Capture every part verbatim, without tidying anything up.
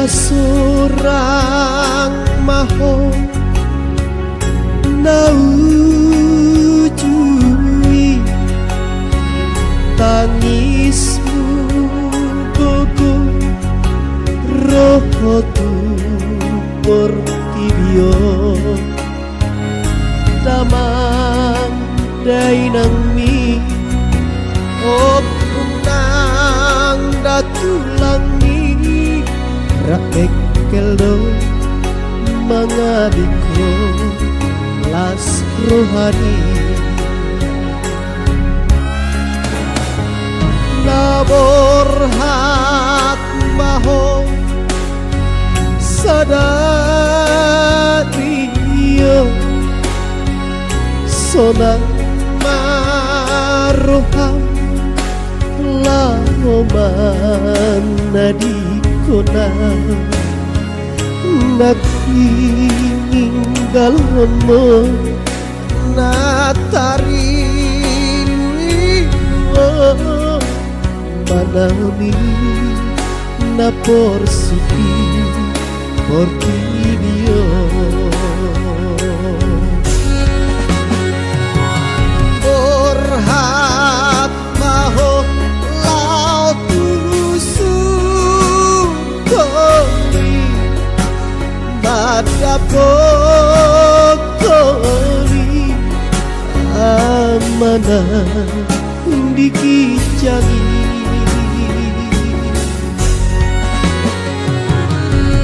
Surang ma ho na uju i, tangismu gogo ro ho tu portibi on. Damang dainangmi, ompung nang da tulangmi, rap bengkel do mangadingkon las rohani. Na borhat ma ho sadari on, sonang ma roham laho manadingkon au. Na tininggalhonmu na tarilu i do, manaon i na porsuk i portibi on. Borhat ma ho laho tu surgo i, mandapothon i Amana di ginjang i.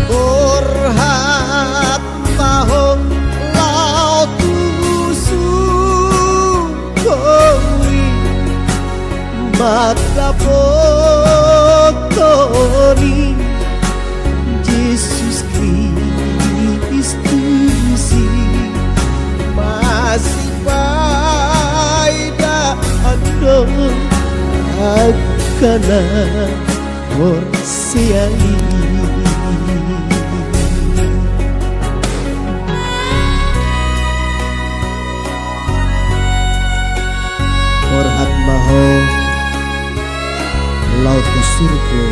Borhat ma ho laho tu surgo i, mandapothon i Jesus Kristus i. Masipaidaan do angka na porsea i. Borhat ma ho laho tu surgo,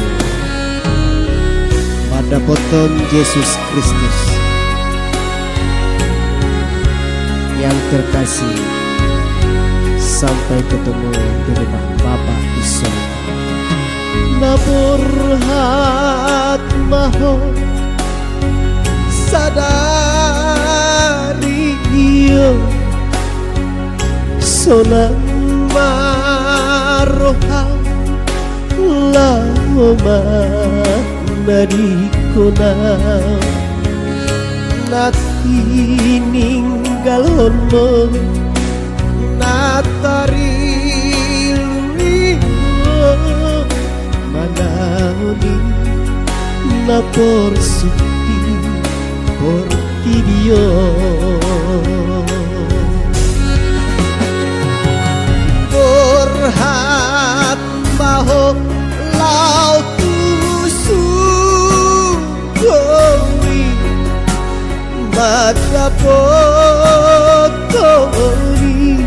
mandapothon Jesus Kristus yang terkasih, sampai ketemu di rumah Bapa di sorga. Na borhat ma ho sadari on, sonang ma roham laho manadingkon au. Na tininggalhonmu na tarilu i do, manaon i na porsuk i portibi on. Borhat ma ho laho tu surgo i, mandapothon i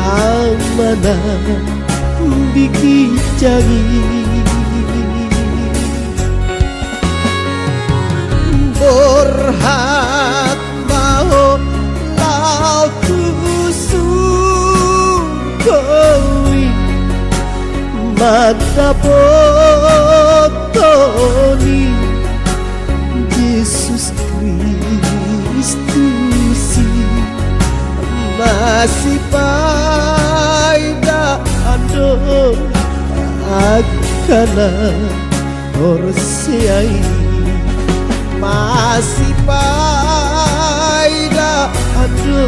Amana di ginjang i. Borhat ma ho laho tu surgo i, mandapothon i Jesus Kristus i. Masipaidaan do angka na porsea i. Masipaidaan do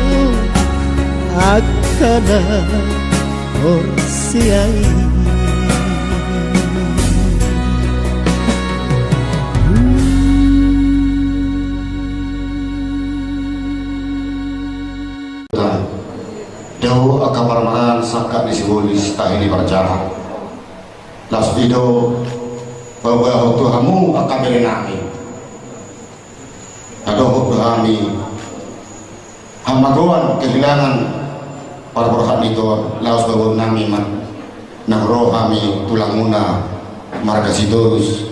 angka na porsea i. Dao angka parmaraan sangkap ni sibolis tahi ni parjahat. Laos i do paboahon tu hamu angka bere nami. Na dohot tu hami hamagoan kehilangan parborhat ni Tuhan, laos paboahon nami ma nang ro hami tulangmuna marga Sitorus.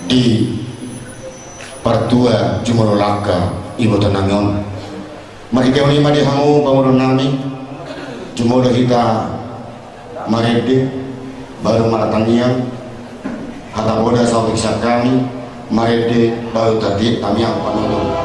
Di partua jumolo langka iboto nami on. Marhite on i ma di hamu pangulun nami, jumolo hita marende baru martangiang. Hata poda saotik sian hami, marende baru tati tangiang panutup.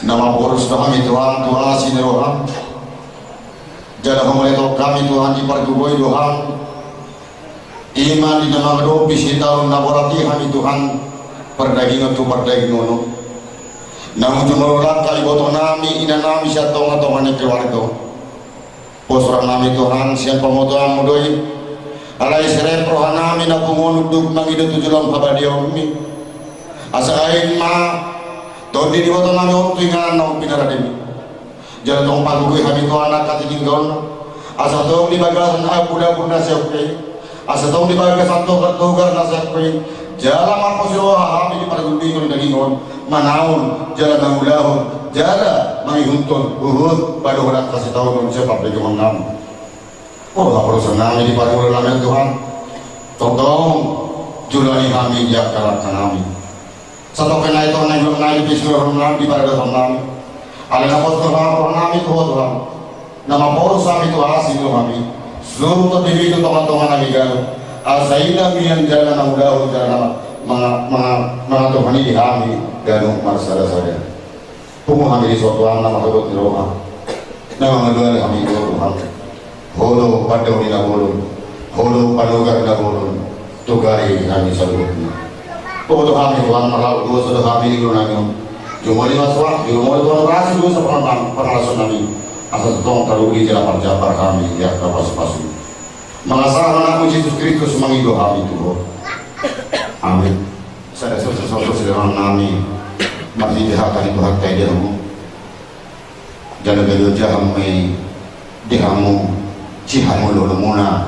Na maporus do hami Tuhan tu asi ni roham. Jala humaliang hami Tuhan, dipargogoi do hami. Ima di na mangadopi sitaonon na borat i hami Tuhan, pardagingon tu pardagingon on. Naung jumolo langka iboto nami, ina nami sian tonga-tonga ni keluarga on. Pos roha nami Tuhan, sian pamotoanmu do i. Alai serep roha nami na pungu on unduk mangido tu joloan habadiaonmi. Asa ain ma tondi ni iboto nami on tu inganan na umpilarademi. Jala tong pagogoi hami Tuhan angka tininggalna. Asa tong di bagasan ampun-ampun na sai ongka i. Asa tong di bagasan togar-togar na sai ongka i. Jala marpos roha hami di pargulmiton daging on. Manaon, jala mangulahon, jala mangihuthon, huhut, padohot angka sitaonon sian pardagingonnami. O, haporsean nami di parngoluon nami Tuhan. Tongtong, joloani hami di angka langka nami. Satongkin nai tong na jolo nai di pingkiran nami, di paradaton nami. Alai na pos do roha nami tu Ho Tuhan. Na maporus hami tu asi ni rohami. Suru tondimi tu tonga-tonga nami ganup. Asa inna mian jala na ulaon jala na manga-, manga-, mangatuhani di hami ganup marsada-sada. Pungu hami dison Tuhan na marhobot ni roha. Na mangalualu hami tu Ho Tuhan. Ho do pandaoni na bolon, Ho do panogar na bolon, togari hami saluhutna. Ho do hami Tuhan marlaok dosa do hami di ngolu nami on. Jumolo ma Tuhan, jumolo Tuhan rasi dosa pangalas-, pangalasonnami. Asa tongtong taruli jala parjambar hami di angka pasu-pasu. Mangasahon Anakmu Jesus Kristus mangido hami tu Ho. Amin. Sada sosososo sidalan nami. Marhite hata ni Tuhanta i di hamu. Jala gabe ojahan ma i di hamu, sian hamu lolomuna,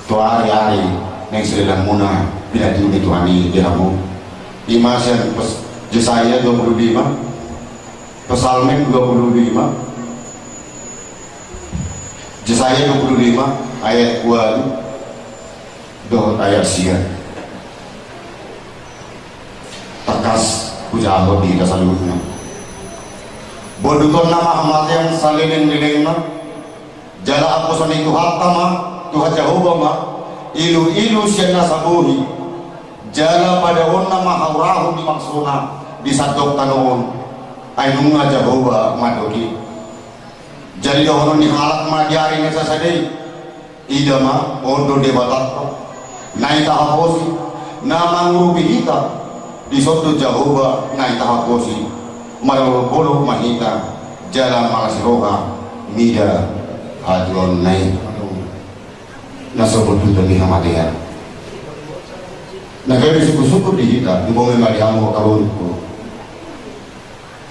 tu ari-ari naeng sidalanmuna, pinatupa ni Tuhan i di hamu. Ima sian pes-, Jesaya dua puluh lima, Psalmen dua puluh lima, Jesaya dua puluh lima ayat ualu dohot ayat sia. Tangkas hujahahon di hita saluhutna. Bonduton nama hamatean saleleng-lelengna, jala amposan ni Tuhanta ma, Tuhan Jahowa ma, ilu-ilu sian nasa bohi, jala padaonna ma haurahon ni maksona di sandok tano on, ai nunga Jahowa mandok i. Jadi dohonon ni halak ma di ari na sasada i, ida ma, on do Debatanta, na i tahaposi, na mangurupi hita, dison do Jahowa na i tahaposi, marolopolop ma hita, jala marasi roha, mida hatuaonna i. Na so bonduton ni hamatean. Na gabe sungkun-sungkun di hita, di bongi ma di hamu angka boru.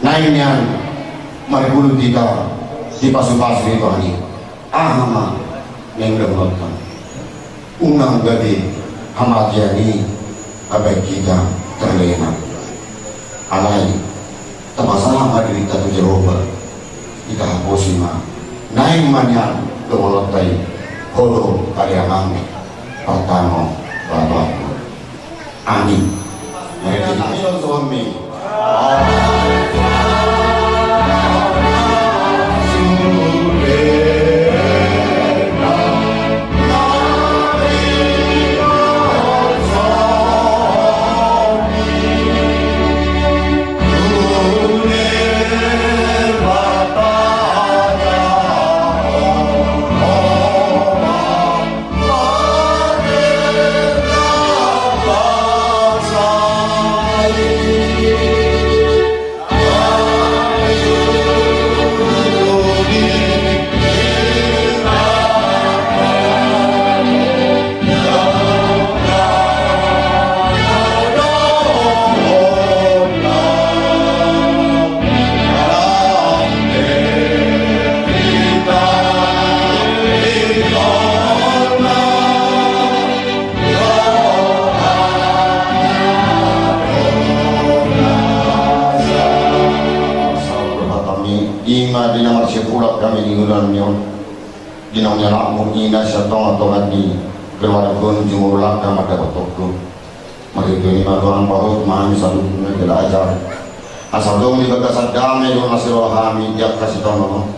Naeng nian margulut hita di pasu-pasu ni Tuhan i. Aha ma naeng dapot hita? Unang gabe hamatean i mambahen hita terlena. Alai Tapasahat ma dirinta tu Jahowa, itahaposi ma. Naeng ma nian dohononta i, ho do harianan, partano babaku. Amin. Amin. Ima di na marsipulak hami di ulaon ni on, di naung nialapmu i na sian tongatonga ni keluarga on jumolo na mandapothon. Marhite i ma Tuhan, pasahat ma hami saluhutna jala ajar. Asa tong di bagasan dame do na siroha hami di angka sitaonon on.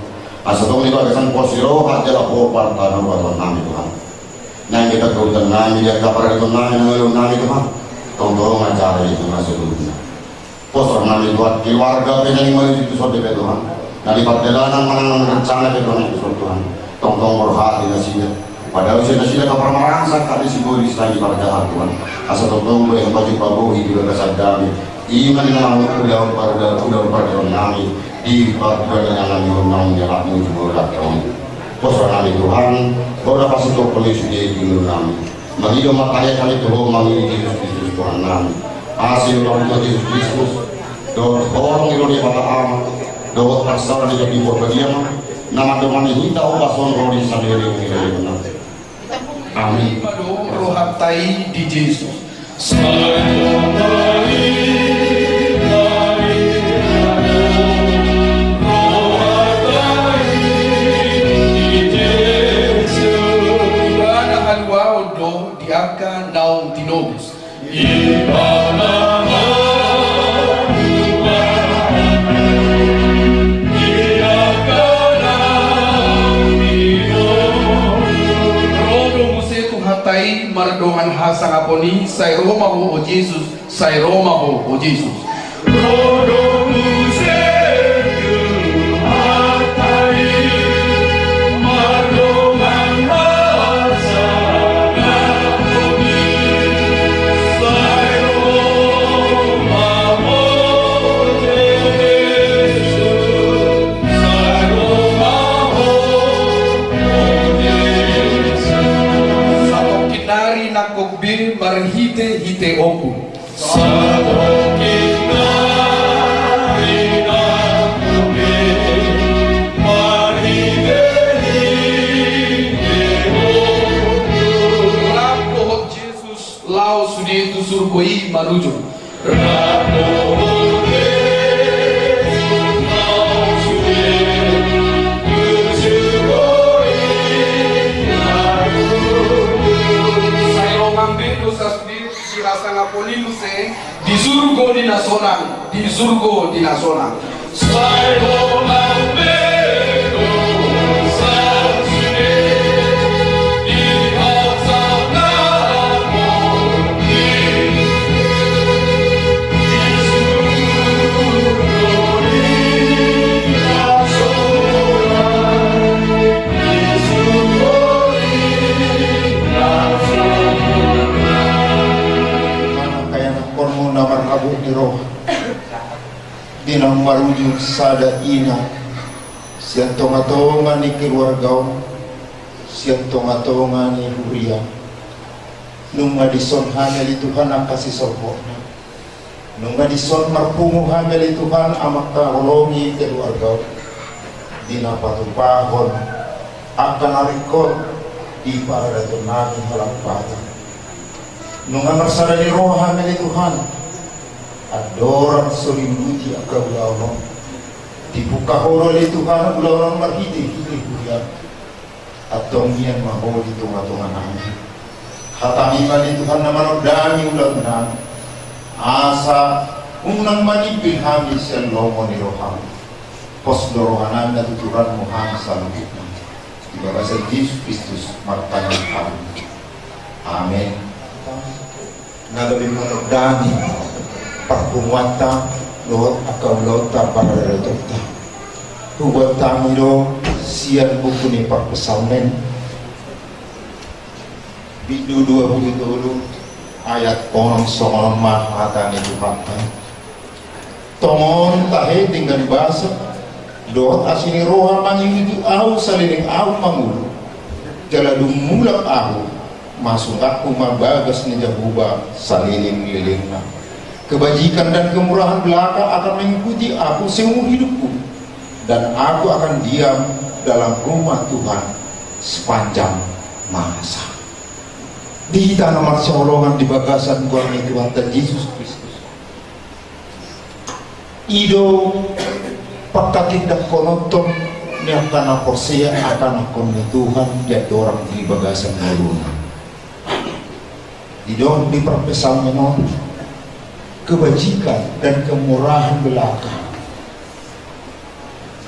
Asa tong di bagasan pos ni roha jala ho partano babaku nami Tuhan. Naeng di pargaulion nami, di angka paradaton nami, na niluluan nami Tuhan. Tongtong ajar i tu na saluhutna. Pos roha nami Tuhan, keluarga pe naeng manuju tu son dope Tuhan. Na di pardalanan manang rencana pe Tuhan, tu son Tuhan. Tongtong borhat di nasida. Padao sian nasida angka parmarangsa, angka di sibolis, angka di parjahat Tuhan. Asa tongtong boi hamu pajumpang bohi di bagasan dame. Ima na ulaon par-, ulaon, ulaon paradaton nami. Di pardalanan nami on naung nialapmu jumolo na on. Pos roha nami Tuhan, ho do pasitophon ni sude di ulaon nami. Mangido ma tahe hami tu Ho, mangido Jesus Kristus Tuhan nami. Asi ni Tuhan Jesus Kristus, dohot holong ni Debata Ama, dohot hasahatan ni Tondi Porbadia ma na mandongani hita ombas on ro di saleleng ni lelengna. Amin. Rohanta i di Jesus. Ibana haluaon do di angka naung tinobus. Ibana haluaon di angka naung tinobus. Ro do muse tu hata i mardongan hasangapon i, sai ro ma ho o Jesus. Sai ro ma ho, o Jesus. Ro do muse tu hata i mardongan hasangapon i. Sai ro ma ho, Jesus. Sai ro ma ho, o Jesus. Satongkin nari nangkok be marhitehite ombun. Rap dohot Jesus laho sude tu surgo i marujung. Sai longang be dosa sude. Di hasangapon i muse, di surgo di na sonang, di surgo di na sonang. Sai longang be dosa sude, di hasangapon i, di surgo di na sonang. Anak kaya anak kormo na marhabot ni roha, di naung marujung sada ina, sian tongatonga ni keluarga on, sian tongatonga ni huria. Nunga dison hami ale Tuhan angka sisolhotna. Nunga dison marpungu hami ale Tuhan amanta holong i keluarga on, di na patupahon angka na ringkot di paradaton nami halak Batak. Nunga marsada ni roha hami ale Tuhan, Andorang so diuduti angka ulaon on, dipungka Ho do ale Tuhan ulaon on marhitehite huria. Antong mian ma Ho di tongatonganami. Hatami ma ale Tuhan na manondangi ulaonnami, asa unang manimbil hami sian lomo ni rohaM. Pos do rohanami na tuturanMu hami saluhutna. Di bagasan Jesus Kristus martangiang hami. Amen. Na gabe manondangi parpunguanta dohot angka ulaonta paradatonta, hubuat hami do sian buku ni Parpsalmen bindu dua pulu tolu ayat onom, songon on ma hata ni Tuhanta. Tongon tahe denggan basa dohot asi ni roha mangihuti ahu saleleng ahu mangolu. Jala dung mulak ahu, masukakku ma bagas ni Jahowa salelenglelengna. Kebajikan dan kemurahan belaka akan mengikuti aku seumur hidupku, dan aku akan diam dalam rumah Tuhan sepanjang masa. Di hita na marsihaholongan di bagasan goar ni Tuhanta Jesus Kristus. I do pangkatindanghonon ni angka na porsea anak-anak ni Tuhan di andorang di bagasan ngoluna. Didok di parpsalmen on, kebajikan dan kemurahan belaka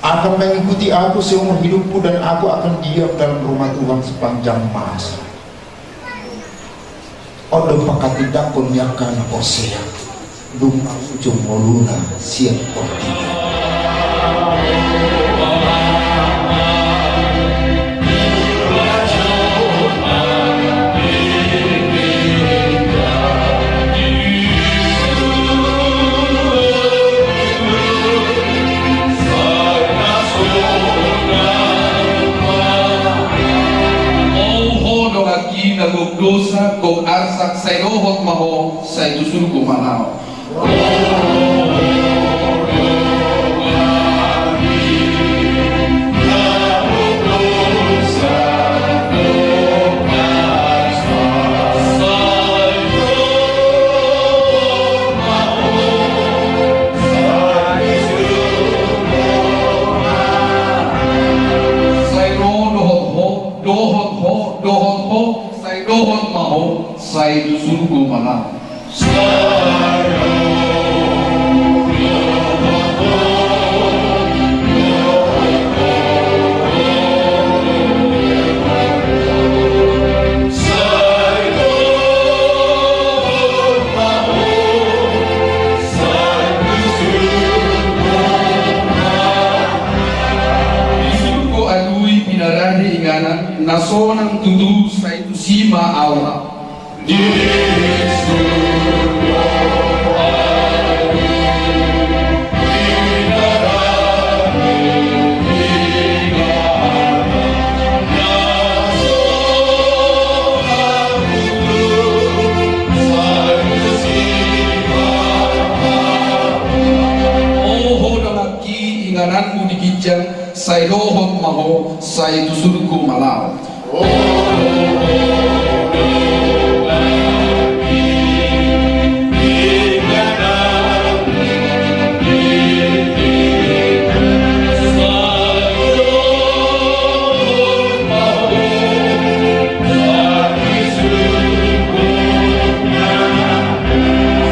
akan mengikuti aku seumur hidupku, dan aku akan diam dalam rumah Tuhan sepanjang masa. On do pangkatindangkon ni angka na porsea dung ujung ngoluna sian portibi on. Ho donganki na gok dosa, gok arsak, sai dohot ma ho, sai tu surgo ma laho. Sai ro dohot ho, dohot ho, dohot ho, sai dohot ma ho, sai tu surgo ma laho. Di surgo alui pinarade inganan, na sonang tutu sai tusi ma ahu. Ho donganki, ingananmu di ginjang, sai dohot ma ho, sai tu surgo ma laho.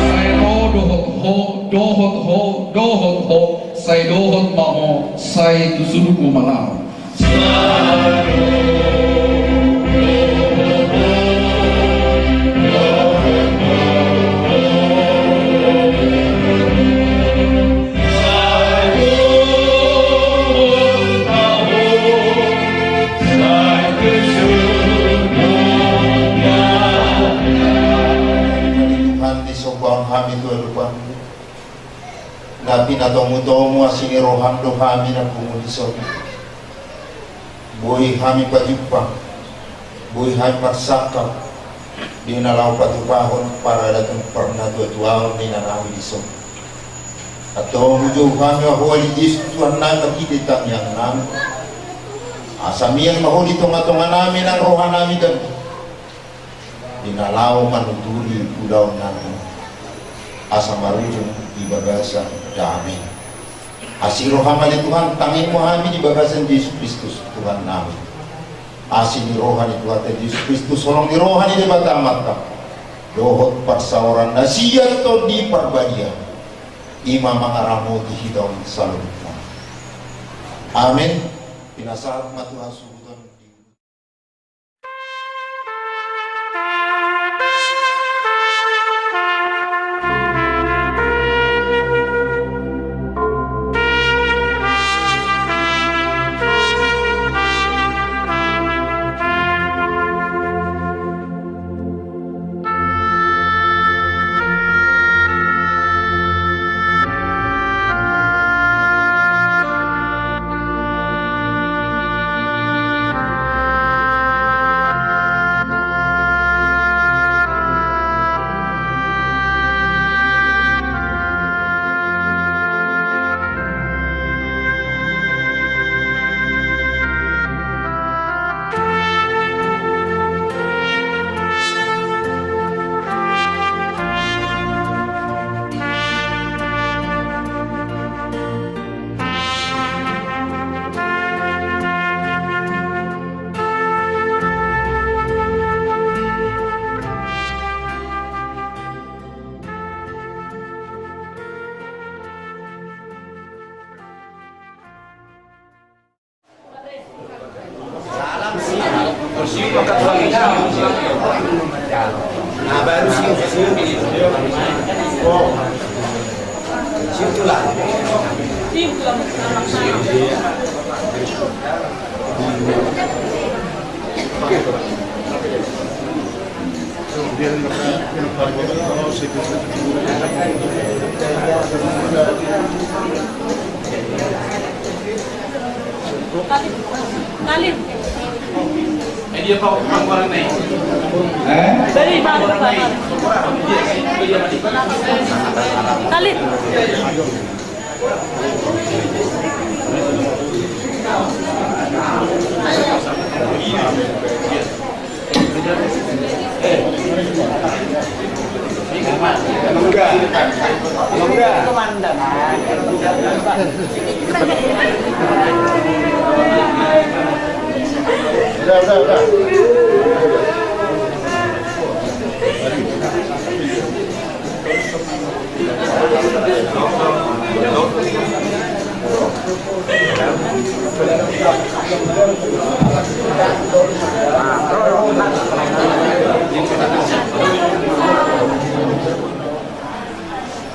Sai ro dohot ho, dohot ho, dohot ho, sai dohot ma ho, sai tu surgo ma laho. Tuhan, disomba hami tu adopanMu. Na pinatomutomu asi ni rohaM do hami na pungu dison. Boi hami pajumpang, boi hami marsangkap di na laho patupahon paradaton parnatuatuaon ni inanami dison. Antong hujou hami ma Ho ale Jesus Tuhannami marhite tangiangnami. Asa mian ma Ho di tongatonganami nang rohanami gandum. Di na laho manuturi ulaonnami, asa marujung di bagasan dame. Asi ni roha ma di Tuhan, tangihon ma hami di bagasan Jesus Kristus Tuhan nami. Asi ni roha ni Tuhanta Jesus Kristus, holong ni roha ni Debata Amanta, dohot parsaoran na sian Tondi Parbadia, i ma mangaramoti hita on saluhutna. Amen. Pinasahat ma tu hasuhuton di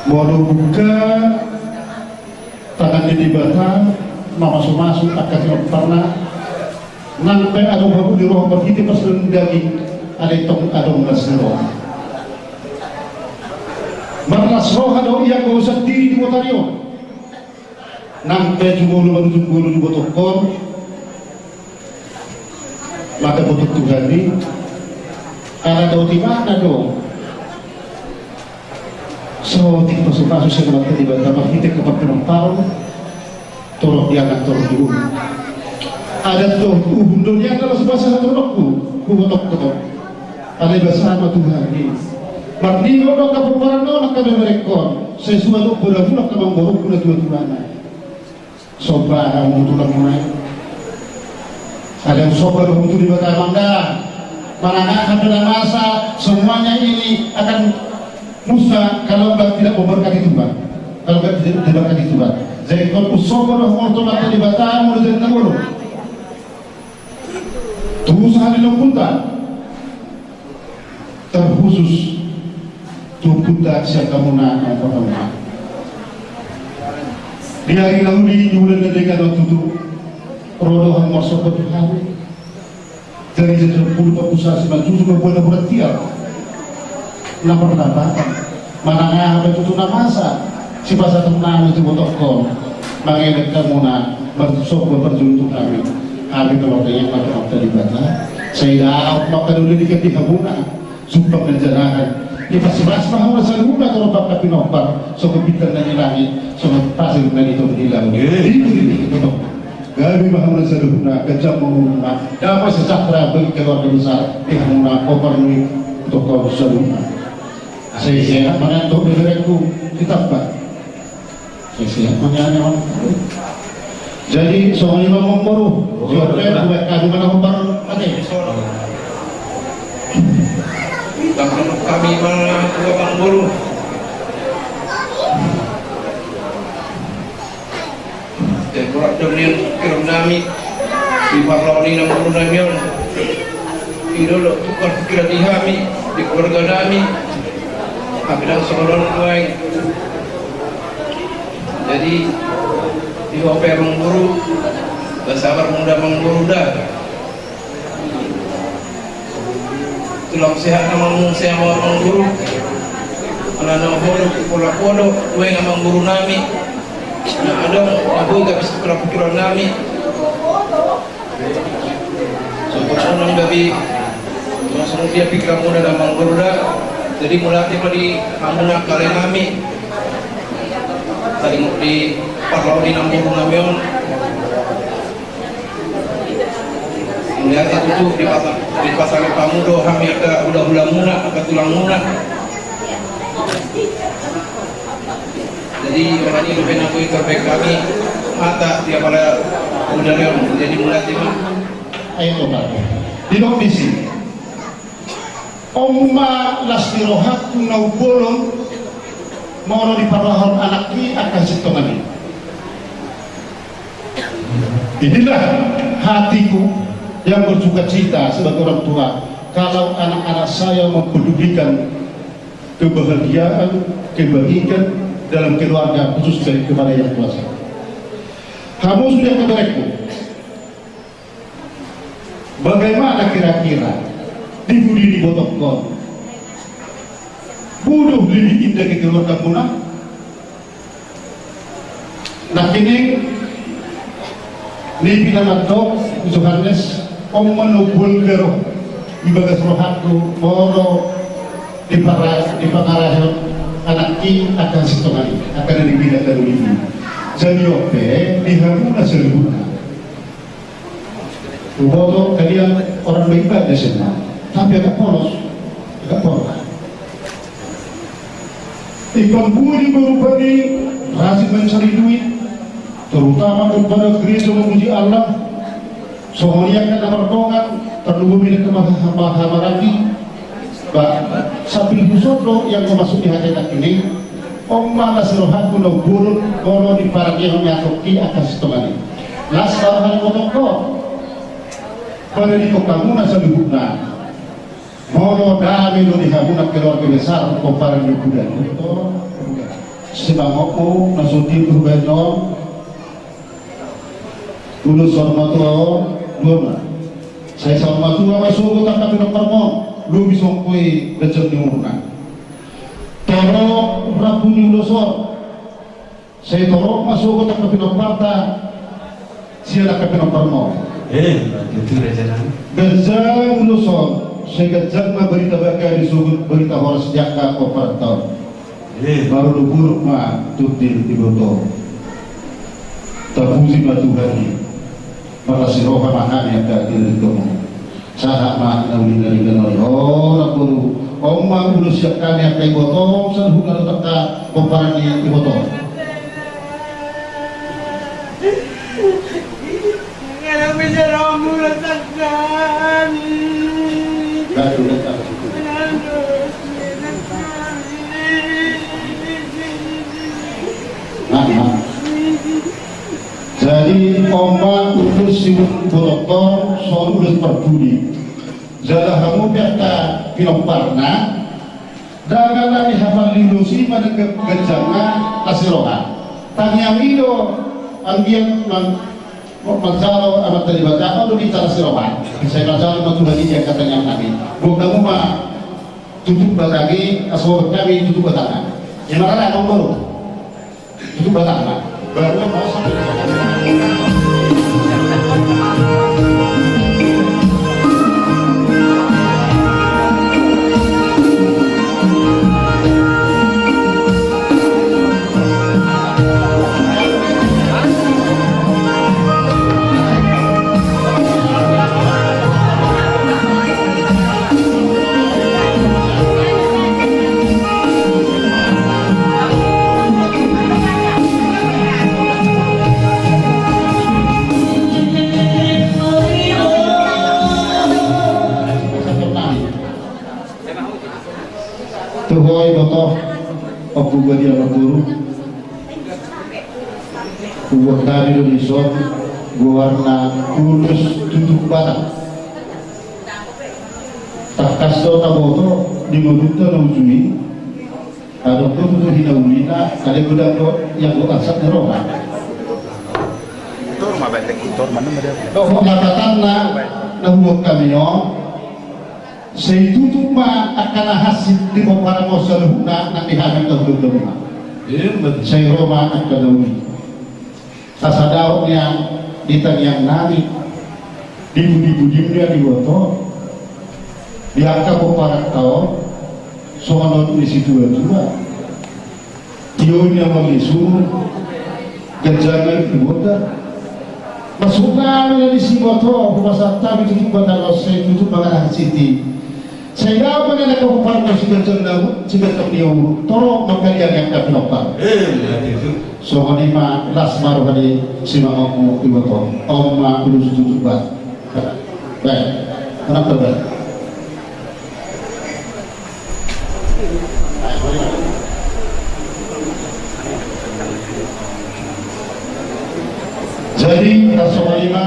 Molo buka tangan ni Debata, mamasumasu angka sinomparna, nang pe adong hamu di roha marhite parsaoran daging, alai tong adong las ni roha. Marlas roha do ia, kau sandiri di botari on. Nang pe jumolo marujung ngolu di botongkon, maka botok Tuhan i, ala dao timana do. Saotik pasupasu sian Amanta Debata marhite angka parpinomparon, torop di anak torop di boru. Adat dohot uhum do nian na laos basa haturanonku, hubotokkon. Alai basa ma Tuhan i. Marnida do angka pomparan on angka beberekkon, sai sua do boru muna angka manggoruhon na tuatuana. Somba hamu tu Amanta. Ada somba hamu tu Debata Amanta. Manang aha pe na masa, semuanya ini akan musnah kalau tidak memberkati Tuhan. Kalau tidak diberkati Tuhan. Jadi ingkon somba hamu tu Amanta Debata molo jadi na bolon. Tu sahat ni lompunta. Terkhusus tu ompunta sian hamuna na parhompa. Di ari na uli, di bulan na denggan on tutu, ro do hamu marsomba tu hami. Jadi jadi pulu pakusa si manjuju mambuat na bulan tiar. Na pernah manang aha pe tutu na masa. Sipasahatonnami tu botokkon, mangelek hamuna marsomba parjolo tu hami. Hami pe martangiang ma tu Amanta Debata, sai daong ma angka na uli di hamuna. Jumpang na janahan, dipasupasu ma hamuna saluhutna torop angka pinompar, songon bintang na di langit, songon pasir na di togu di laut. Gabe ma hamuna saluhutna, ganjang ma umurmuna, damai sejahtera bagi keluarga besar di hamuna, Ompu Parnuit, tu ho saluhutna. Asa ise na mangan tu beberekku, ditamba. Jadi songon i ma, amangboru. Jawab pe, buat kami mana hombar. Oke. Kami mana, amangboru. Jadi, borat do nian hidup nami di parlawan ni amangboru nami on. Ido do tukar pikiran di hami, di keluarga nami. Hami ndang songon on nuaeng. Jadi, di ho pe, amangboru, ba sabar muna, amangboru, da. Tulang sehat nama mung sehat, amangboru. Ala na ho do pola podo, nuaeng, amangboru nami. Na adong na boi gabe pikiran nami. Songon on gabe songon dia pikiran muna, amangboru, da. Jadi mauliate ma di hamuna angka lae nami. Tadi di parlawan ni amangboru nami on. Mauliate tutu dipasa-, dipasangap hamu do hami angka hula-hula muna, angka tulang muna. Jadi, makanya lebih nangkoi terbaik kami mata di apala udah leon. Jadi, mauliate ma. Ayo, coba. Di bawah di sini. On ma las ni rohangku na umbolon, molo diparlahon anakki angka sintongan i. Inilah hatiku yang bersukacita sebagai orang tua, kalau anak-anak saya mempedulikan kebahagiaan, kebaikan dalam keluarga, khusus dari kepada Yang Kuasa. Hamu sude angka berengku. Bagaimana kira-kira di pudi ni ibotongkon? Boha do lebih indah kekeluargamuna? Nangkining ni pina mandok Johannes, on ma na umbolon do rohangku, ibagas rohangku, molo dipara-, dipangarahon anakki angka sintongan i, angka na dipinda na doli i. Jadi on pe di hamuna saluhutna. Huboto kalian orang baik-baik di sini, tapi agak polos, agak polos. Ingkon boi do rupani rajin mancari duit, terutama kepada gereja memuji Allah. Songon i angka na mardongan, tarlumobi angka maha-, mahamaranggi. Ba, sambil huson do yang mau masuk di hati nangkining. On ma las ni rohangku na umbolon, molo diparangehon ni anakki angka sintongan i. Las ni roha ni ibotongkon. Pada di hamuna saluhutna. Molo dame do di hamuna keluarga besar pomparan ni ompu datu. Simangot ma na so tinggal baen on. Ulos saur matua on, dua ma. Sai saur matua ma sogot angka pinomparmon, lobi songon i ganjang ni umurna. Torop rambu ni ulos on. Sai torop ma sogot angka pinomparta, sian angka pinomparmon. Eh, itu raja nami. Ganjang ulos on, sai ganjang ma barita baga di sogot barita horas di angka pomparanta on. Eh. Marolopolop ma tondi ni iboto. Tapuji ma Tuhan i. Marlas ni roha ma hami angka di lingkungan. Sahat ma na uli na lingkungan. O, na boru. On ma ulos sian hami angka iboto, saluhutna dohot angka pomparan ni iboto. Jadi, on ma ulos sian ibotongkon, songon ulos parpudi. Jala hamu pe angka pinomparna, ndang ala ni hapal ni ulos i manang ganjangna las ni roha. Tangiang i do anggiat man-, manjalo Amanta Debata, olo di las ni roha. Sai manjalo ma Tuhan i di angka tangiang nami. Boan hamu ma tutup batang i, asa boan hami tutup batangna. Ima rara, amangboru. Tutup batangna. Baru ma Hubuat i amangboru, hubuat hami do dison goarna Ulos Tutup Batam. Tangkas do taboto di ngolunta na uju i, adong do tutu hinaulina, alai godang do ianggo arsak ni roha. Dohot hatatanna na hubuat hami on, sai tutup ma angka na hansit di pomparan on saluhutna nang di hami angka hulahula. Sai ro ma angka na uli. Asa daong nian di tangiang nami, di pudi-pudi nian diboto, di angka pomparan ta on, songon on ni situa-tua. Tio ni amang ni suru, ganjang ni ibota. Masuk nami na disi boto, hupasahat hami tutu bata lose, tutu manganan siti. Sai dapot na kabupaten na siganjang na, siganjang ni umur, tolong mangkalian yang tak penumpang. Eh, iya, itu. Songon i ma las ma roha ni simangonmu iboto. Om ma Ulos Tutup Batam. Baik, tenang, tenang. Jadi, tarsongon i ma.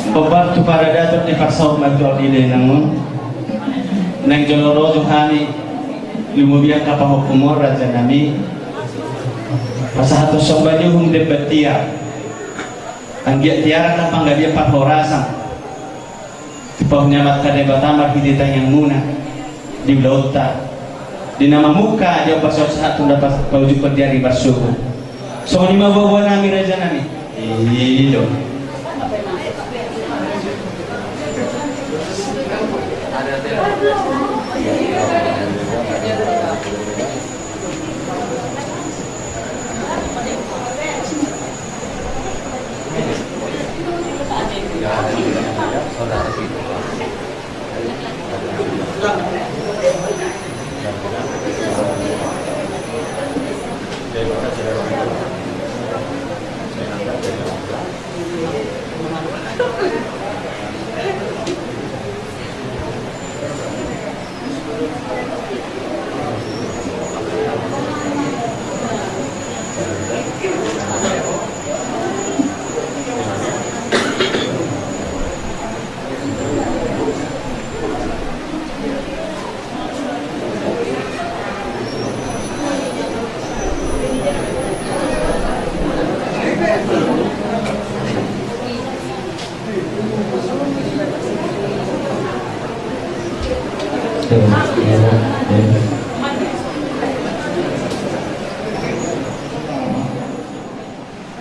Obat tu paradaton ni parsaur matua ni lenang on. Naeng jolo ro jo hami, lumobi angka pahompu on, raja nami. Pasahathon somba ni uhum di Debata. Anggiat tiar angka panggabean parhorasan. Tipaon ni Amanta Debata marhite tangiangmuna di ulaonta, di na mamungka di ompa sahat tu na pas paujungkon di ari marsogot. Songon i ma boaboa nami, raja nami. I do.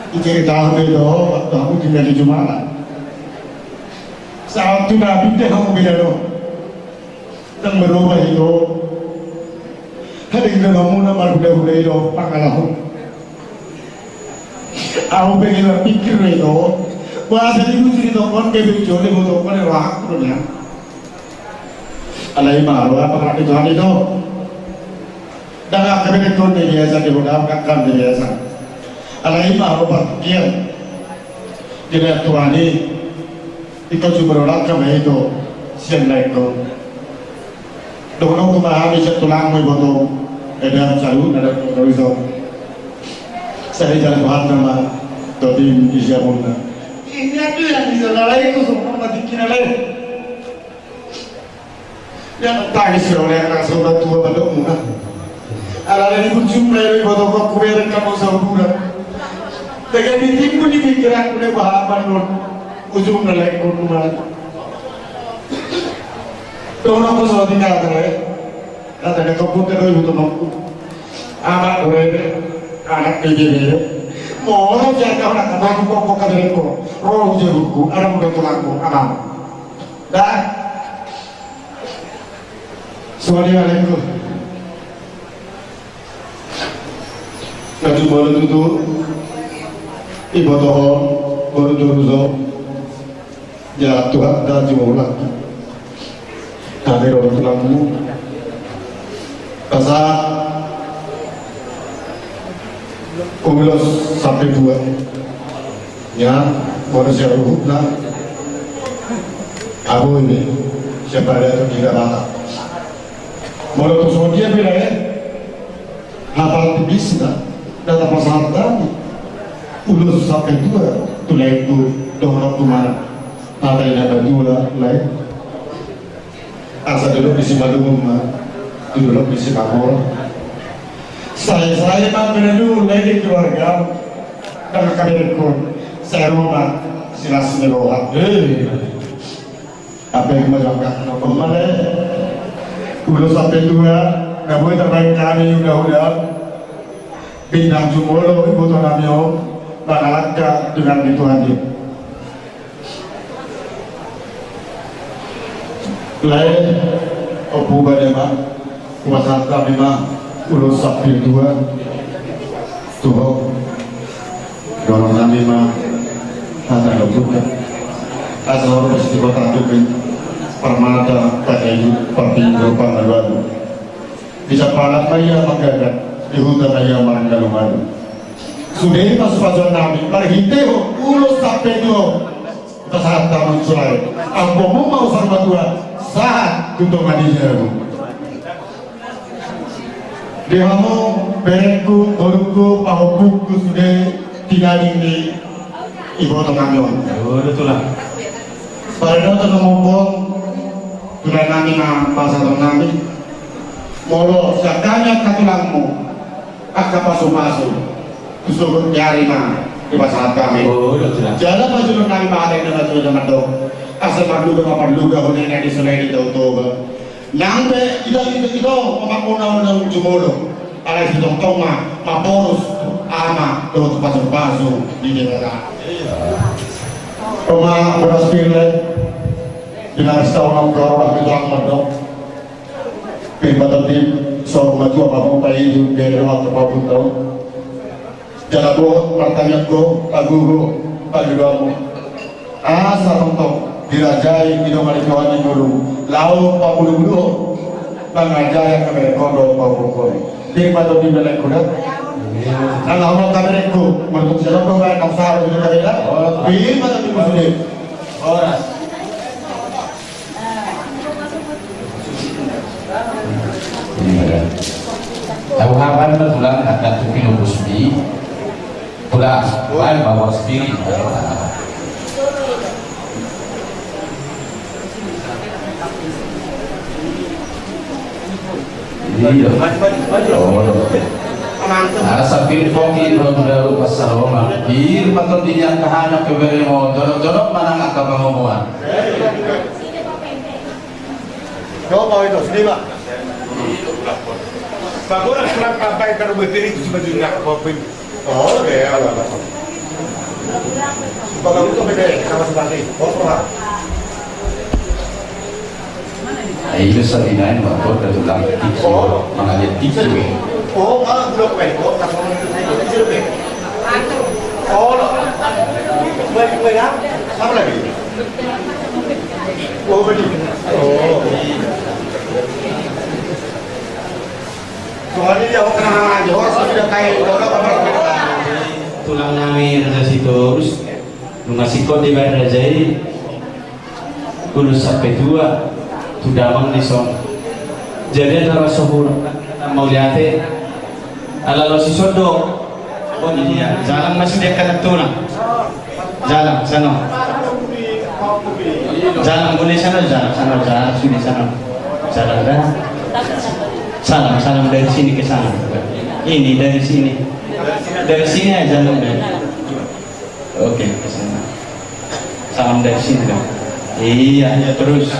Icerita hami do, waktu hami tinggal di Jumala. Saat tu nabi te hami beda do. Nang berubah itu. Hadeng dalamuna marhula-hula i do pangalaho. Au pe marpikir do i do. Boasa di bujur i do kon, bebe jole boto kon, rohakku do nian. Alai ma roha pangalaho i do. Dang angka bere kon di biasa di boda angka kan di biasa. Alai ma roha parkian. Jadi aturan i. Ingkon sumurorangka ma i tu sian laengku. Dohononku ma hami sian tulangmu iboto. Eda saluhutna dohot na ro i so. Sai jala Tuhan nama totim isi amuna. Ini aku yang bisa lalai itu semua mati kina lai. Ia tangis si roha na so matua mandokmuna. Alana di ujungna i do iboto, hubereng hamu saudara. Denggan di timbul di pikiranku na bahaman non. Ujungna laengku numan. Dohononku so tinggal kare. Kata dia kau pun kedoi iboto mangku. Anak bere, anak bere. Molo jadi kau nak kata aku kau kau kaderengku. Roh jebukku, ada muda tulangku, anak. Dah. Suali alengku. Na jumolo tutu. Iboto on, boru toruso. Ya Tuhan, na jumolo. Kami ro tulangmu. Pasahat ulos sampe tua. Ia, manusia ruhutna. Abu ini, siapa dia tu tidak makan. Molo tu songon dia pe, Lae, hata tipisna na tapasahat hami ulos sampe tua tu laengku dohot tu ma hata ni na matua, Lae. Asa dolok ni simalungun ma tu dolok ni simamora. Sae-sae ma pinaduhon, Lae, di keluarga. Dang haberengkon, sai ro ma silas ni roha. Eh. Apa yang mau jawab? Apa, Lae? Ulos sampe tua na boi tarbahen hami, mudah-mudahan bintang jumolo iboto nami on mangalangka dengan di Tuhan dia. Lae, Ompu Badema, hupasahat hami ma ulos sampe tua tu ho. Dohonon nami ma hata na umbuka. Asa horong di kota tu pe parmata, patahi, parpindo, pangalualu. Di sampalan ma ia manggagat, di huta ma ia maranggalu-ngalu. Sude pasu-pasuan nami marhitehon ulos sampe tua. Pasahat hamu, Lae. Ampumu ma ulos sampe tua sahat tu tonga ni jabu. Di hamu berengku, borungku, pahompungku sude tinading ni iboto nami on. Olo, Tulang. Pardongan na mombong, Tulang nami, na pasahaton nami. Molo sian hami angka tulangmu, angka pasu-pasu, tu sogot ni ari ma dipasahat hami. Olo, Tulang. Jala pajulon nami ma hata na matua mandok: Asa marluga ma parluga, hona na di sole ni Tao Toba. Nang pe ito, ito, ito, mamangona-ona jumolo. Alai sitongtong ma, maporus ama dohot pasu-pasu ni Debata. Oma boras pir, Lae. Di na sitaonon, Tulang, mandok. Pir ma tondi, so matua ma ho, paidua, bere dohot pabuntau. Jala bohot martangiang ho, pagogo, pagogo. Asa tongtong dirajai, didongani Tuhan ni ngolu, laho pabulubuluhon, mangajai angka berengkon dohot pahompungkon. Pir ma tondi, berengku, da. Nang laho ma, angka berengku, molo tung sian on do baen, nang sahat do, berengku, da. Pir ma tondi, berengku, sude. Horas. Iya. Tahu apa nama, Tulang, kata tu kilo busbi. Tulang, baen ma boras pir. Iya. Oh. Asa pir pongki ro daru pasaroma. Pir ma tondi ni angka hanyok pe beremo. Jonok-jonok ma nang angka pangomoan. Coba itu, sini, Pak. Pak, gua kurang sampai taruh berdiri itu cuma juga apa pun. Oh, iya, iya. Pak, kamu tuh beda sama seperti. Oh, Pak. Ai, ilo sa di naeng ma, Tulang, tiksi, mangaliat tiksi. Oh, ah, belum, Pak. Oh, tak mau itu, saya itu, itu, Pak. Oh, lo. Baik, baik, ya. Apa lagi? Oh, beli. Oh. Soalnya dia, oh, kenal aja. Oh, saya sudah kayak, udah, udah, udah. Tulang nami Raja Sitorus. Nunga singkop dibaen raja i ulos sampe tua tu damang ni son. Jadi, asa ro so hurang mauliate. Ala laos dison do. Oh, di dia. Jalang masih dia kena tulang. Jalang, sana. Jalang, boleh sana, jalang, sana, jalang, sini, sana. Jalang dah. Salam, salam dari sini ke sana. Ini dari sini. Dari sini aja, jalang dari. Oke, ke sana. Salam dari sini, dong. Iya, iya, terus.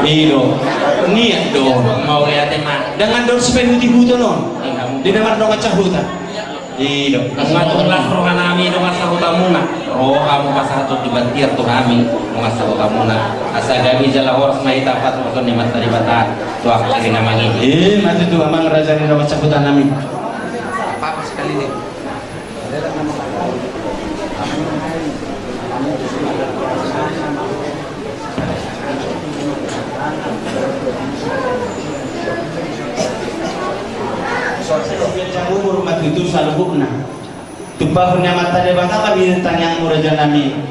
Ilo, niat Do, mauliate ma. Dengan dor sipaihutihuton on. Di na mardongan sahuta. I do. Nunga tulas rohanami dongan sahutamuna. Rohamu pasahathon di bantiar tu hami dongan sahutamuna. Asa gabe jala horas ma hita pasahathon ni Amanta Debata tu angka ari na mangihut. I ma tutu amang raja ni dongan sahutanami. Apa sekali ni? Umur ma tutu saluhutna. Tumpahon ni Amanta Debata ma di tangiangmu rajanami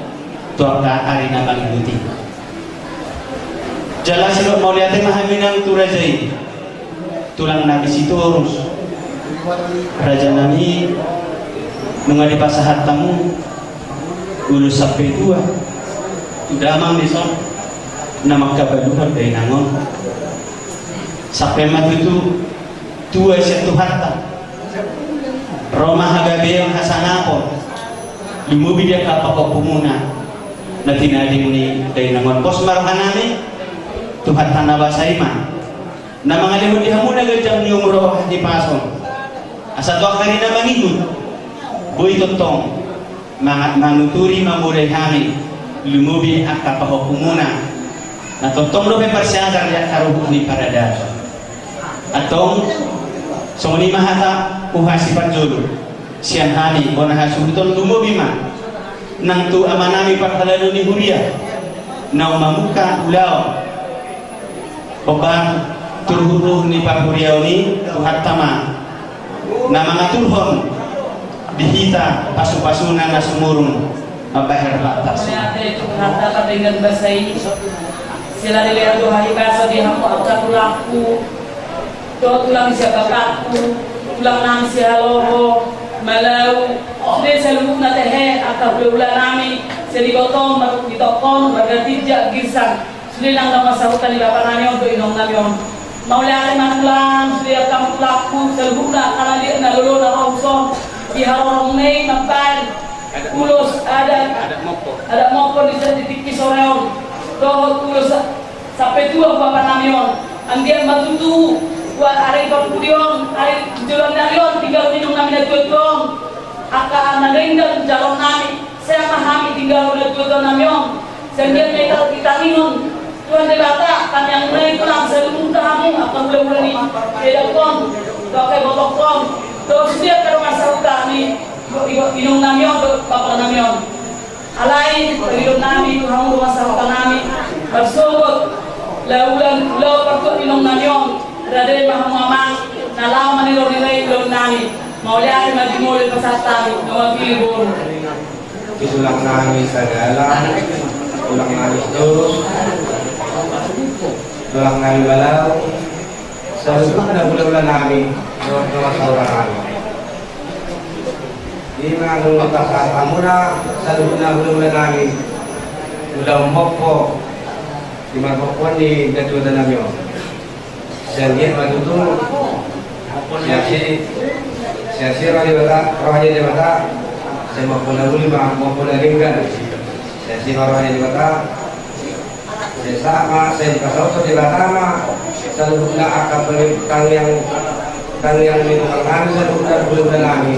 tu angka ari na mangihut i. Jala sidok mauliate ma hami nang tu raja i. Tulang nami Sitorus. Raja nami, nunga dipasahat hamu ulos sampe tua tu damang dison na mangkabaluhon dainang on. Sampe ma tutu tua sian Tuhanta. Ro ma hagabeon hasangapon. Lumobi di angka pahompumuna na tinading ni dainang on. Pos ma roha nami, Tuhanta na basa i ma na mangalehon di hamu na ganjang ni umur dohot hahipason. Asa tu angka ari na mangihut, boi tongtong ma-, manuturi mamodai hami, lumobi angka pahompumuna na tongtong dope marsiajar di angka ruhut ni paradaton. Antong, songon i ma hata huhasi parjolo sian hami, bona hasuhuton lumobi ma nang tu amanami parhalado ni huria na mamungka ulaon. Hombar tu ruhut ni parhuriaon i, Tuhanta ma na mangaturhon di hita pasupasuna na sumurung mambahen batas. Mauliate tu Tuhanta pardenggan basa i. Sila dilehon do hahipason di hamu angka tulangku, dohot tulang sian bapakku, tulang nami Sihaloho, Malau, sude saluhutna tehe angka hulahula nami, sian Ibotong, Mar-, Bitongkon, Margatinja, Girsang. Sude nang dongan sahuta ni bapa nami on dohot inong nami on. Mauliate ma tulang, sude angka tulangku saluhutna, angka na liat na lolo na ro husong di haroromuna i mambahen ulos adat, adat mompo di tingki sore on, dohot ulos sampe tua tu bapa nami on. Anggiat ma tutu, buat ari parpudi on, ari joloan ni ari on, tinggalhon inong nami na tuatua on angka na denggan jaloon nami. Sai ma hami tinggalhon na tuatua nami on. Sai anggiat ma i tangihon Tuhan Debata tangiangmuna i tulang, saluhutna hamu angka hulahula ni edapon, tu angka ibotongkon, dohot sude angka dongan sahuta ni inong nami on dohot bapa nami on. Alai pangidoan nami tu hamu dongan sahuta nami, marsogot laho ulaon, laho partuat inong nami on, rade ma hamu amang na laho manironirai ulaon nami. Mauliate ma di molo pasahat hami, na mapilih boru. Di tulang nami Sagala, tulang nami Sitorus, tulang nami Malau, saluhutna hulahula nami, dongan sahuta nami. Ima nunga pasahat hamuna saluhutna hulahula nami ulaon mompo di marpompoan ni natuatuanta nami on. Sai anggiat ma tutu siasi, siasi roha ni Debata, roha ni Debata, sai mompo na uli ma, mompo na denggan. Siasi ma roha ni Debata, sai sahat ma, sai dipasaut Debata ma saluhutna angka pangit tangiang, tangiang ni tulang nami, saluhutna hulahula nami.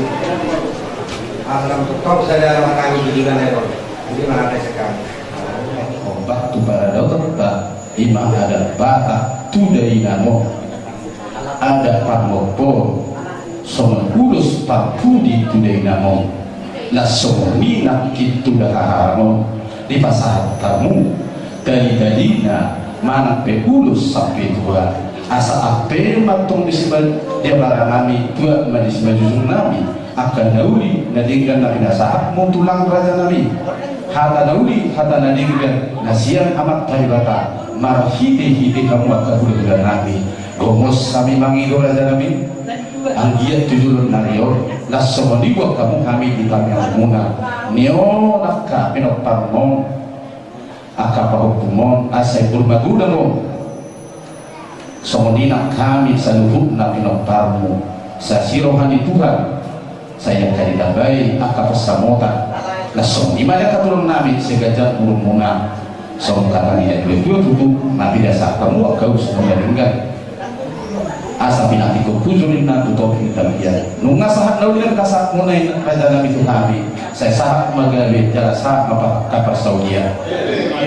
Asa lam tongtong sada roha nami di dingkan air on. Jadi mana ada sekali. Ombak tu paradaton ta. Ima adat Batak tu dainang on, adat parmompoon, songon ulos parpudi tu dainang on. Laos songon i nangkin tu dahahaang on dipasahat hamu tali-talina manang pe ulos sampe tua. Asa ampe ma antong di siba-, di abara nami, tuat ma di simanjujung nami. Angka na uli na denggan na pinasahatmu tulang raja nami. Hata na uli, hata na denggan na sian Amanta Debata marhite-hite hamu angka hulahula nami. Gomos hami mangido raja nami. Anggiat tu joloan ni ari on, laos songon i buat hamu hami di tangiangmuna. Ni on angka pinomparmu on. Angka pahompumon, asa i pur magodang on. Songon i nang hami saluhutna pinomparmu, sai asi roha ni Tuhan, sai angka ditambai angka pansamotan. Laos songon i ma di angka tulang nami, sai ganjang umurmuna. Songon hata ni natuatua tutu, na pinasahat hamu angka ulos na denggan. Asa pinantikhon hujur ninna tu topi ni hami. Nunga sahat na uli nami, sahat muna i raja nami tu hami. Sai sahat ma gabe jala sahat ma pa-, parsaoran.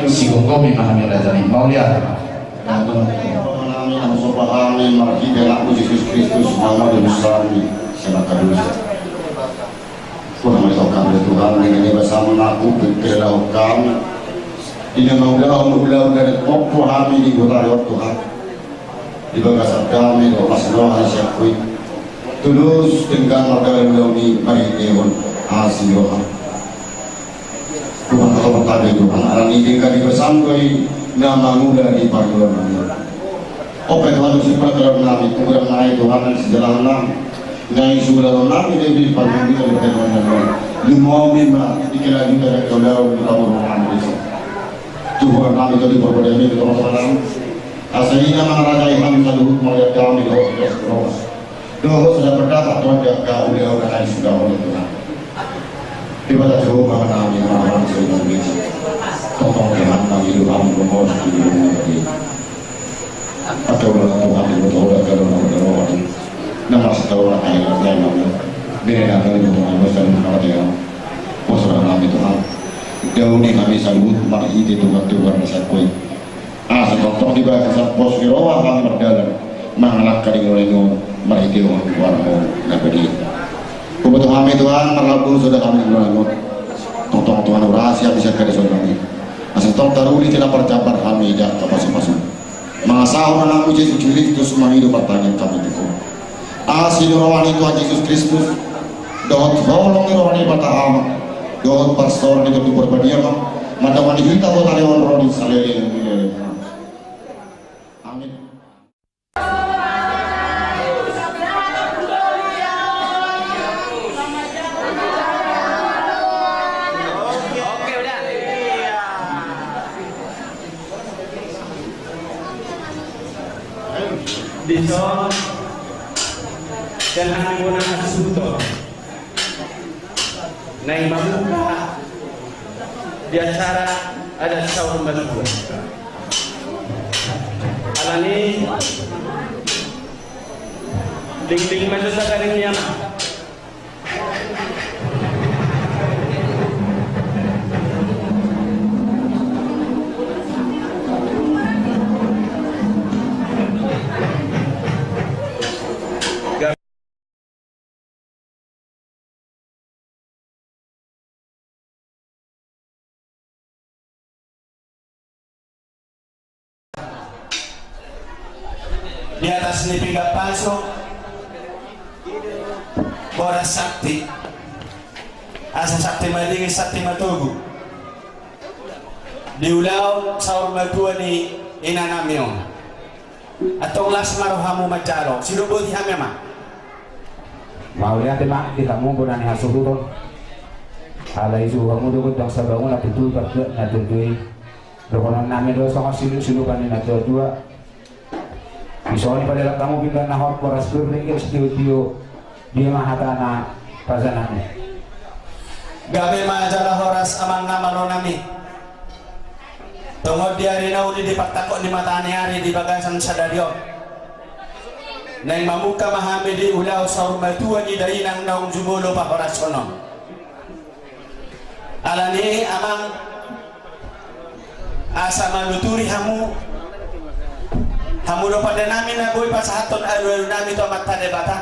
Sigomgomi ma hami raja nami. Mauliate ma. Nami na husopa hami marhite Anakmu Jesus Kristus, na mangudurhon hami sian angka dosa. Tuhan, mauliate hami Tuhan, dengan iba sama naku pengkela hami. Ina mauliate hami, ulaon dari popo hami di kota Tuhan. Di bagasan dame dohot hasangapon sian Ho i. Tudos denggan mardalan ulaon i marhitehon asi ni roha. Tuhan, hatop hami Tuhan, alani denggan ni bagasan Ho i na mangula di parngoluon nami. Ope Tuhan, usipa dalan nami, panggoran nami Tuhan, sijalahan nami. Nai sulaon nami di parngoluon nami, di parngoluon nami. Lumobi ma di kelanjutan ni ulaon di parngoluon nami. Tuhan nami, Tuhan di parngoluon nami, di parngoluon nami. Asa i na mangarajai hami saluhut mauliate hami dohot dohot dohot sada pendapat Tuhan di angka ulaon na naeng sudahon Tuhan. Debata Jahowa Ama nami, Ama nami, Ama nami. Tongtong Tuhan nami, Tuhan nami, Tuhan nami. Atau Tuhan nami, Tuhan nami, Tuhan nami. Nama setahu orang kaya nami. Beda nami, Tuhan nami, Tuhan nami. Pos nami Tuhan. Daoni hami saluhut marhite Tuhan, Tuhan nami. Asa tongtong di bagasan pos ni roha hami mardalan mangalangka di ngolunami on marhitehon goarmu na badia. Huboto hami Tuhan, marlambok sada hami di ngolunami on. Tongtong Tuhan urasi hami sian hadosaon nami. Asa tong taruli tena parjambar hami di angka pasupasu. Mangasahon Anakmu Jesus Kristus mangido partangiangan hami tu Ho. Asi ni roha ni Tuhan Jesus Kristus, dohot holong ni roha ni Debata Ama, dohot parsaoran ni Tondi Porbadia ma mandongani hita tu ari on ro di saleleng ni lelengna. Amin. Dison, sian hami bona hasuhuton, naeng mambuka di acara adat saur matua. Alani, dingding ma jo sagaring ni ama. Di atas ni pinggan pasu, boras sakti. Asa sakti madingin, sakti matogu. Di ulaon saur matua ni inanami on. Antong las ma rohamu manjalo, sidoboti hami ma. Mauliate ma di hamu bona ni hasuhuton. Alai suhut hamu do gondang sabangunan tutu partuat na tutu i. Dohonon nami do songon silup-silupan ni na tua-tua. Dison i padalan hamu pinggan na hot, boras pir, ringgit sitio-tio. Dia ma hata na pasahat nami. Gabe ma jala horas amang na malo nami. Tongon di ari na uli di partangkok ni mata ni ari di bagasan sadari on, naeng mamungka ma hami di ulaon saur matua ni dainang naung jumolo pahorashon on. Alani amang, asa manuturi hamu, hamu do pande nami na boi pasahathon alu-alu nami tu Amanta Debata.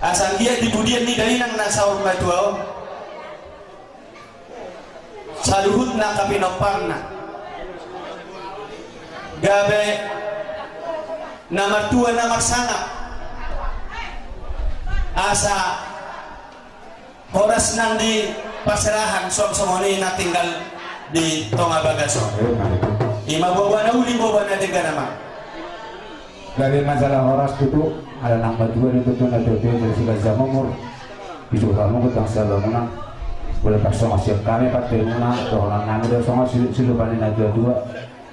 Asa anggiat di pudian ni dainang na saur matua on, saluhutna angka pinomparna gabe na martua na marsangap. Asa horas nang di parserahan suang songon i na tinggal di tonga bagas on. Ima boaboa na uli, boaboa na denggan amang. Gabe ma jala horas tutu, ala nang matua do tutu na tuatua jadi sigaja mamur. Di suhut hamu gondang sabangunan. Boi parsongon sian hami pandenmuna, dohonon nami do songon silup-silupan ni na tuatua.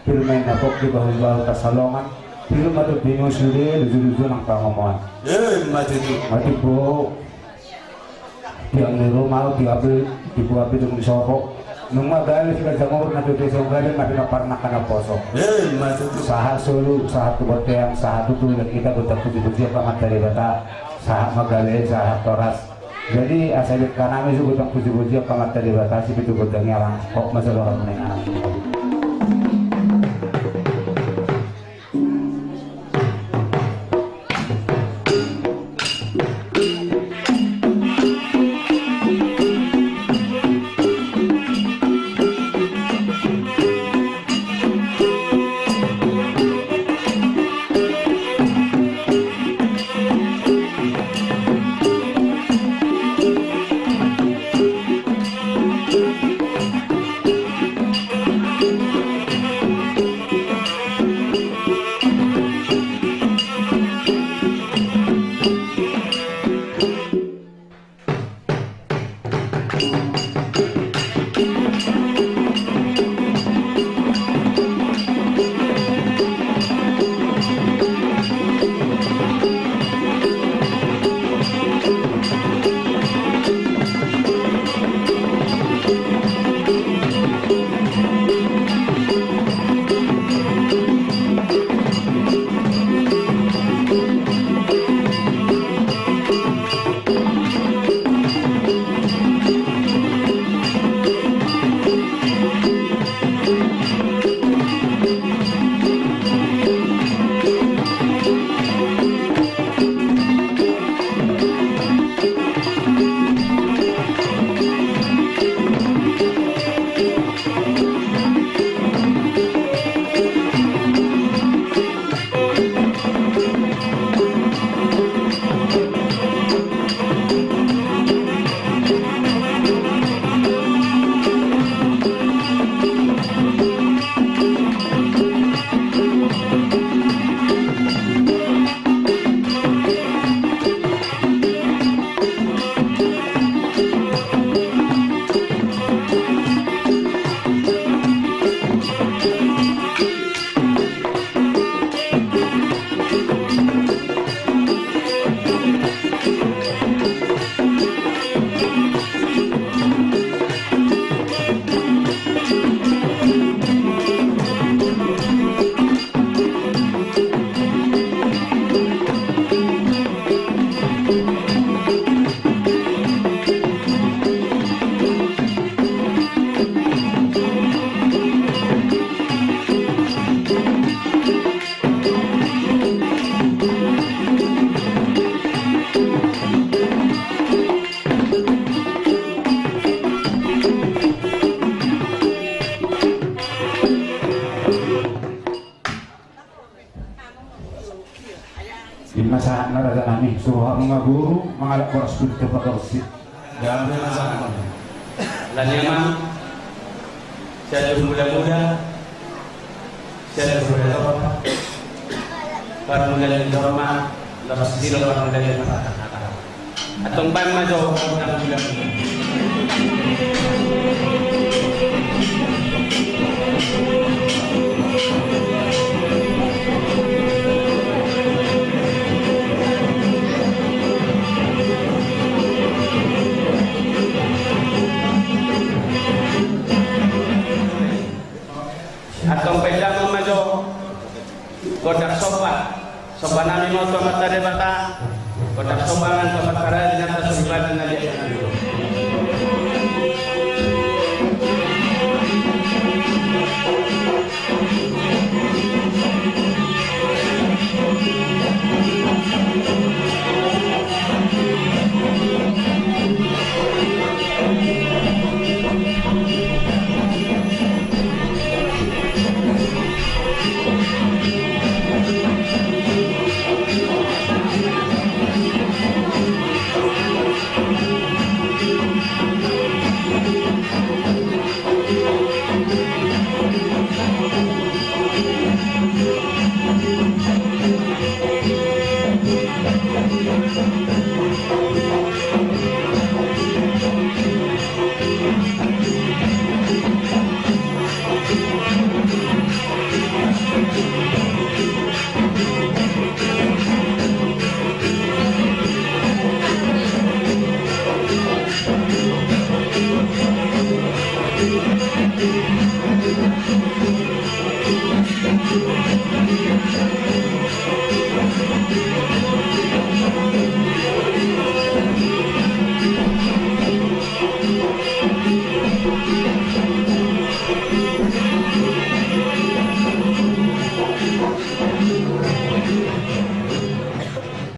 Pir ma inna pongki, bahulbahul pansalongan. Pir ma tondimi sude, lujuluju nang pangomoan. Ima tutu. Mati bo. Tiang ni ruma, tiang api, tiang api dung disopo. Nunga gabe sian jamur na tutu, songon gabe ma pinompar nangkin na poso. Eh, ima tutu. Sahat solu, sahat tu bontean, sahat tu tulang, hita gondang pujipujian tu Amanta Debata. Sahat ma gabe, sahat horas. Jadi asa dibahen hami jo gondang pujipujian tu Amanta Debata, sipitu gondang i, Amang. Hot ma jolo hamu, Amang. Ima sahatna, raja nami, suruhon ma guru mangalap boras putih tu patorsi. Gabe ma sahatna. Lani amang, sian tu mula-mula, sian tu mula-mula, parmula ni dorma, laos dilo parmula ni parhata. Antong baen ma jo. Antong baen damang ma jo. Gondang somba. Somba nami ma tu Amanta Debata. Gondang somba nang tu Amanta Debata, na so di badan na di atas.